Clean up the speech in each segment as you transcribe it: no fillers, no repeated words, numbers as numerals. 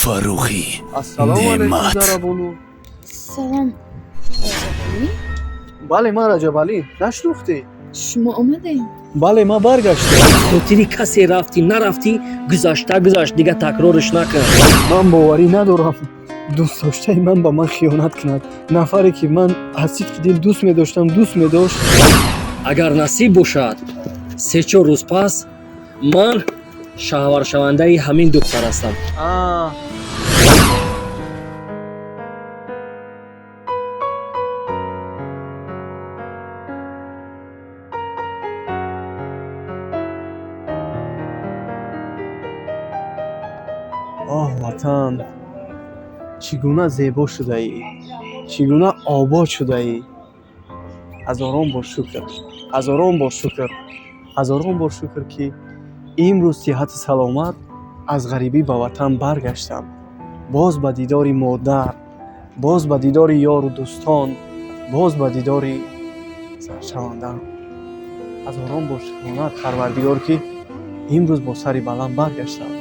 Фаррухӣ Ассалому алайкум, Неъмат. Зарабону. Салом. Раҷабалӣ? Бале, ман Раҷабалӣ. Нашнохтӣ? Шумо омадаем? Бале, ман баргаштам. Хотири касе рафтӣ, нарафтӣ, гузашта гузашт, дига такрорш накун. Ман боварӣ надорам, дӯстдоштаи ман ба ман хиёнат кунад. Нафаре ки ман аз сидқи дил дӯст медоштам, дӯст медошт. Агар насиб бошад, се-чор рӯз пас ман шавҳаршавандаи ҳамин духтар ҳастам. Оҳ, ватан, чӣ гуна зебо шудаӣ, чӣ гуна обод шудаӣ! Ҳазорон бор шукр, ҳазорон бор шукр, ҳазорон бор шукр, ки имрӯз сиҳату саломат аз ғарибӣ ба ватан баргаштам, боз ба дидори модар, боз ба дидори ёру дӯстон, боз ба дидори заншавандаам. Ҳазорон бор шукрона, Парвардигор, ки имрӯз бо сари баланд баргаштам.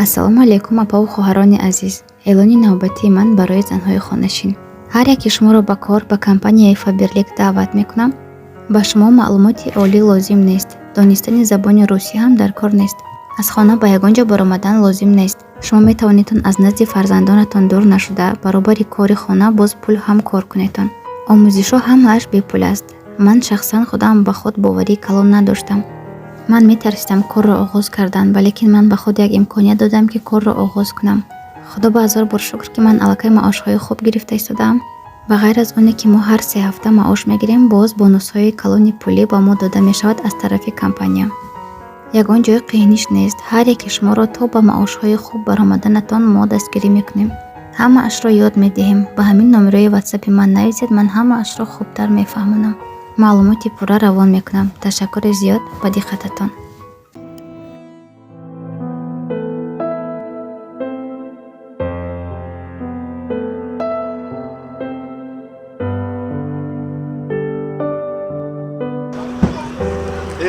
Ассалому алайкум, апаву хоҳарони азиз. Эълони навбатии ман барои занҳои хонашин. Ҳар яке шуморо ба кор ба компанияи Фаберлик даъват мекунам. Ба шумо маълумоти олӣ лозим нест, донистани забони русӣ ҳам дар кор нест, аз хона ба ягон ҷо баромадан лозим нест. Шумо метавонедтон аз назди фарзандонатон дур нашуда, баробари кори хона боз пул ҳам кор кунедтон. Омӯзишҳо ҳамааш бепул аст. Ман шахсан худам ба худ боварии калон надоштам. Ман метарсидам корро оғоз кардан, валекин ман ба худ як имконият додам, ки корро оғоз кунам. Худо ба ҳазор бор шукр, ки ман аллакай маошҳои хуб гирифта истодаам. Ба ғайр аз оне ки мо ҳар 3 ҳафта маош мегирем, боз бонусҳои калони пулӣ ба мо дода мешавад аз тарафи компания. Ягон ҷои қииниш нест. Ҳар яке шуморо то ба маошҳои хуб баромаданатон мо дастгирӣ мекунем, ҳамаашро ёд медиҳем. Ба ҳамин номерои ватсапи ман нависед, ман ҳамаашро хубтар мефаҳмонам, маълумоти пурра равон мекунам. Ташаккури зиёд ба диққататон.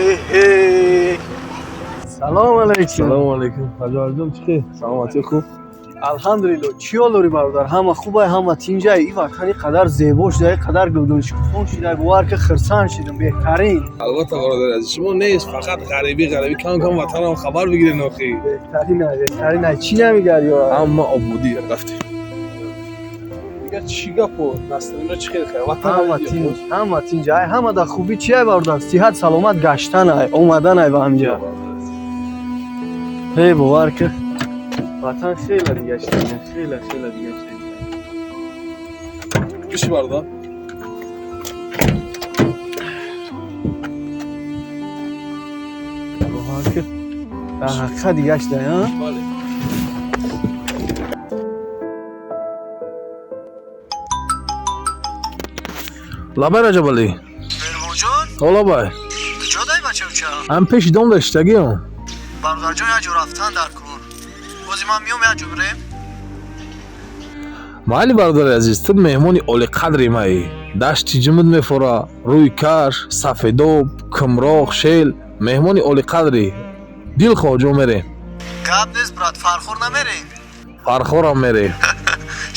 Эҳе, салом алайкум. Салому алайкум, ҳаҷоҷон, чӣ хел, саломатӣ, хуб? Алҳамдулилло. Чӣ ҳол дорӣ, бародар? Ҳама хубай, ҳама тинҷай? И ватан ин қадар зебо шуда, ин қадар гулгулшукуфон шуда, бовар ки хирсанд шидам. Беҳтарин. Албатта, бародари азиз, шумо нест, фақат ғарибӣ, ғарибӣ. Кам кам ватанам хабар бигирен охи. Беҳтарин, беҳтарин. Чӣ намегари? Ҳама ободӣ, рафтем. Дигар чӣ гапо, насрина, чӣ хел, хай ватан? Ҳама тинҷ, ҳама тинҷ. Ай, ҳама дар хубӣ. Чи ай, бародар? Сиҳат саломат гаштан, ай омадан, ай ба ҳамҷа. Ҳей, бовар ки ватан хеле дига шуда, хеле, хеле дига шуда. Биши, бародар. Бовар ки дар ҳақиқат дига шуда, а? Бале. Лабай, Раҷабалӣ. Меҳрубонҷон. О, лабай. Куҷо дай, бачауча? Ҳам пеши дом даштагиам. Бародарҷон, як ҷо рафтан дар кор. Бози ман миём, як ҷо бирем. Майли, бародари азиз, ту меҳмони олиқадри маӣ. Дашти ҷумуд мефора, рӯи каш, сафедоб, кумроқ, шел. Меҳмони олиқадрӣ, дилхоҳ ҷо мерем. Гап нест, брат. Фархор намерем? Фархорам мерем.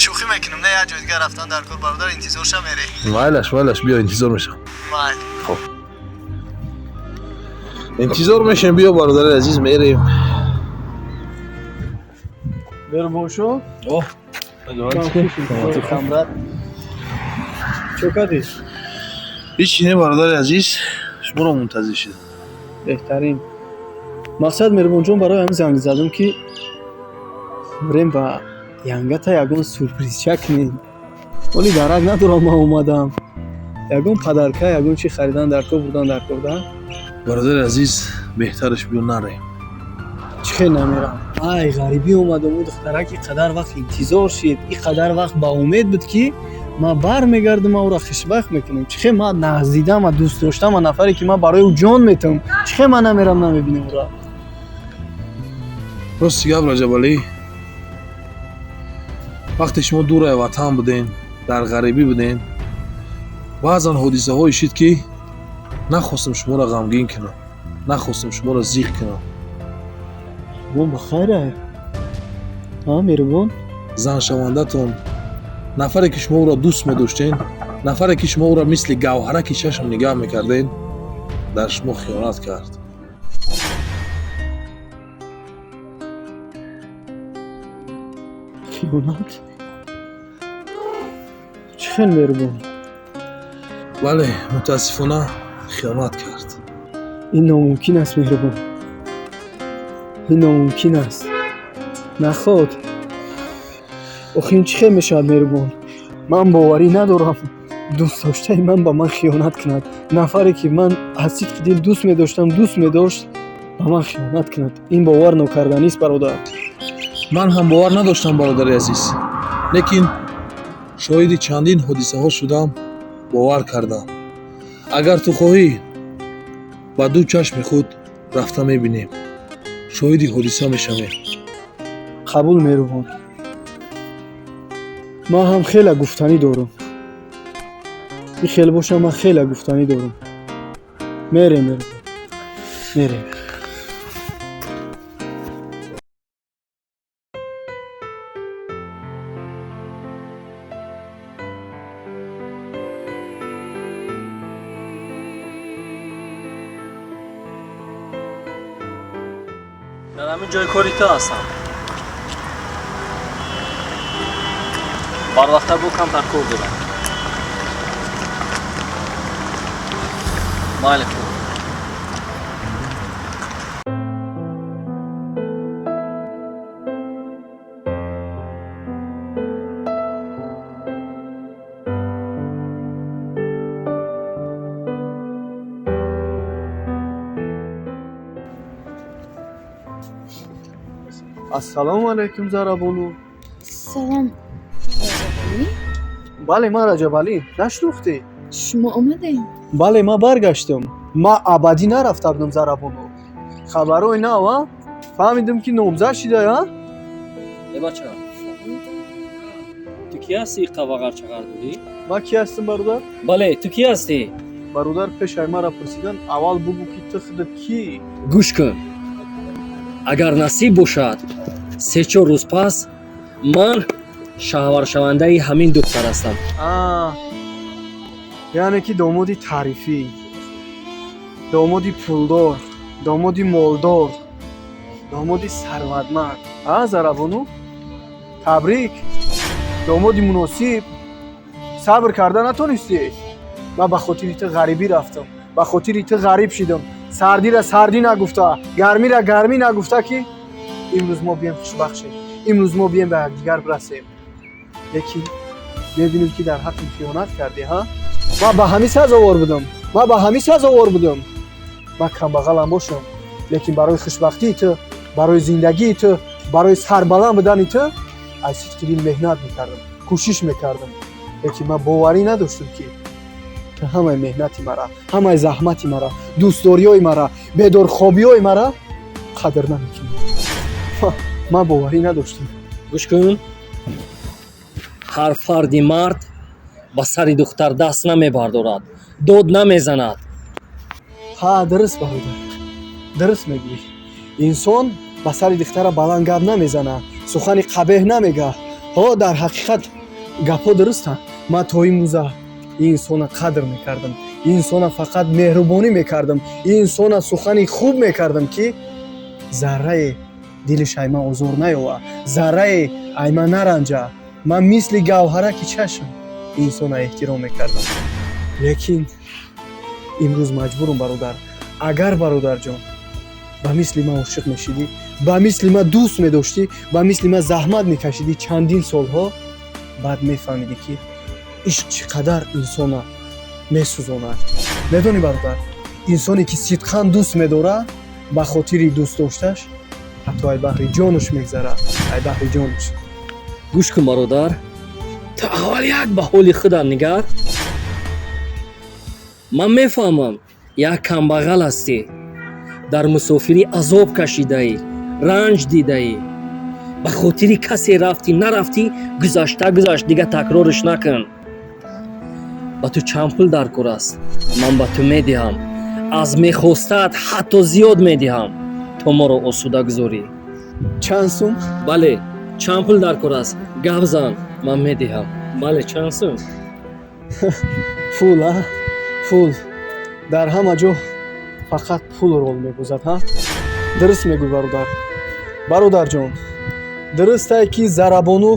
Шӯхӣ мекунам. Не, як ҷои дигар рафтан дар кор, бародар, интизор ша, мерем. Майлаш, майлаш, биё, интизор мешавам. Майли. Интизор мешем, биё, бародари азиз, мерем. Меҳрубоншо. О, Брат, чо кардӣ? Ҳичи не, бародари азиз, шуморо мунтазир шидам. Беҳтарин. Мақсад, меҳрубонҷон, барои ҳамин занг задам, ки бирем ба янгата ягон сюрпризча кунем. Оли дарак надорам, ман омадам. Ягон подарка, ягон чи харидан дар кор, бурдан дар кор, да? Бародари азиз, беҳтараш биё нарем. Чӣ хел намерам? Ай ғарибӣ омадам, ӯ духтарак ин қадар вақт интизор шид, ин қадар вақт ба умед буд, ки ман бармегардам, ман ӯро хушбахт мекунам. Чӣ хел ман наздидам, ман дӯст доштам, ман нафаре ки ман барои ӯ ҷон метавам, чӣ хел ман намерам, намебинам ӯро? Рости гап, Раҷабалӣ, вақте шумо дураи ватан будем, дар ғарибӣ будем, баъзан ҳодисаҳое шид, ки Нахостам шуморо ғамгин кунам, нахостам шуморо зиқ кунам. Бо ба хайр, а меҳрубон? Заншавандатон, нафаре ки шумо ӯро дӯст медоштен, нафаре ки шумо ӯро мисли гавҳараки чашм нигаҳ мекарден, дар шумо хиёнат кард. Хиёнат? Чӣ хел, меҳрубон? Бале, мутаассифона хиёнат кард. Ин номумкин аст, меҳрубон, ин номумкин аст. Наход, охи ин чӣ хел мешавад, меҳрубон? Ман боварӣ надорам, дӯстдоштаи ман ба ман хиёнат кунад. Нафаре ки ман аз сидқи дил дӯст медоштам, дӯст медошт, ба ман хиёнат кунад. Ин бовар нокарданист, бародар. Ман ҳам бовар надоштам, бародари азиз, лекин шоҳиди чандин ҳодисаҳо шудам, бовар кардам. Агар ту хоҳӣ, ба ду чашми худ рафта мебинем, шоҳиди ҳодиса мешавем. Қабул, меҳрубон. Ман ҳам хеле гуфтанӣ дорам. Ин хел боша, ман хеле гуфтанӣ дорам. Мерем, меҳрубон, мерем. Дар ҳамин ҷои кори ту ҳастам. Барвақттар бо камтар кор дорам. Майли, хуб. Ассалому алайкум, Зарабону. Салом, Раҷабалӣ? Бале, ман Раҷабалӣ. Нашнохтӣ? Шумо омадем? Бале, ман баргаштам. Ман абадӣ нарафта будам, Зарабону. Хабарҳои нав, а? Фаҳмидам, ки номзад шидай, а? Э бача, ту кӣ ҳастӣ, қавағарчағар дорӣ? Ман кӣ ҳастам, бародар? Бале, ту кӣ ҳастӣ? Бародар, пешай маро пурсидан, аввал бугӯ, ки ту худат кӣ? Гӯш кун, агар насиб бошад, се-чор рӯз пас ман шаҳваршавандаи ҳамин духтар ҳастам. А, яъне ки домоди таърифӣ, домоди пулдор, домоди молдор, домоди сарватманд, а Зарабону? Табрик, домоди муносиб. Сабр карда натонистӣ. Ман ба хотири ту ғарибӣ рафтам, ба хотири ту ғариб шидам, сардира сардӣ нагуфта, гармира гармӣ нагуфта, ки имрӯз мо бием хушбахт шем, имрӯз мо бием ба якдигар бирасем. Лекин мебинем, ки дар ҳаққим хиёнат кардӣ. Ҳа, ман ба ҳамин сазовор будам, ман ба ҳамин сазовор будам. Ман камбағалам бошам, лекин барои хушбахтии ту, барои зиндагии ту, барои сарбаланд будани ту аз сидқи дил меҳнат мекардам, кӯшиш мекардам. Лекин ман боварӣ надоштам, ки ту ҳамаи меҳнати мара, ҳамаи заҳмати мара, дӯстдориҳои мара, бедорхобиҳои мара қадр намекунӣ. Ман боварӣ надоштам. Гӯш кун, ҳар фарди мард ба сари духтар даст намебардорад, дод намезанад. Ҳа, дуруст, бародар, дуруст мегӯӣ. Инсон ба сари духтара баланд гап намезана, сухани қабеҳ намега. Ҳо, дар ҳақиқат гапҳо дурустанд. Ман то имрӯза ин инсона қадр мекардам, ин инсона фақат меҳрубонӣ мекардам, ин инсона сухани хуб мекардам, ки заррае дилиш ай ман озор наёва, заррае ай ман наранҷа. Ман мисли гавҳараки чашм ин инсона эҳтиром мекардам. Лекин имрӯз маҷбурам, бародар. Агар, бародарҷон, ба мисли ман ошиқ мешидӣ, ба мисли ман дӯст медоштӣ, ба мисли ман заҳмат мекашидӣ чандин солҳо, баъд мефаҳмидӣ, ки ишқ чӣ қадар инсона месӯзонад. Медонӣ, бародар, инсоне ки сидқан дӯст медорад, ба хотири дӯст дошташ ҳатто ай баҳри ҷонуш мегзарад, ай баҳри ҷонуш. Гӯш кун, бародар, ту аввал як ба ҳоли худат нигар. Ман мефаҳмам, як камбағал ҳастӣ, дар мусофирӣ азоб кашидаӣ, ранҷ дидаӣ, ба хотири касе рафтӣ, нарафтӣ, гузашта гузашт, дига такрорш накун. Ба ту чанд пул дар кор аст, ман ба ту медиҳам. Аз мехостаат ҳатто зиёд медиҳам, то моро осуда гузорӣ. Чанд сум? Бале, чанд пул дар кор аст, гап зан, ман медиҳам. Бале, чанд сум? Пул, а, пул. Дар ҳама ҷо фақат пул рол мебозад. Ҳа, дуруст мегӯй, бародар, бародарҷон, дурустае, ки Зарабону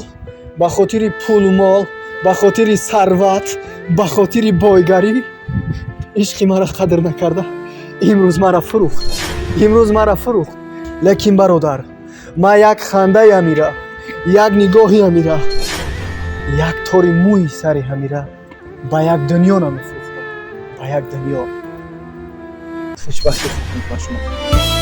ба хотири пулу мол, ба хотири сарват, ба хотири бойгарӣ ишқи маро қадр накарда, имрӯз мара фурӯхт, имрӯз мара фурӯхт. Лекин, бародар, ман як хандаи Амира, як нигоҳи Амира, як тори мӯи сари Амира ба як дунё намефурӯхтам, ба як дунё. Хушбахтӣ хоҳам ба шумо.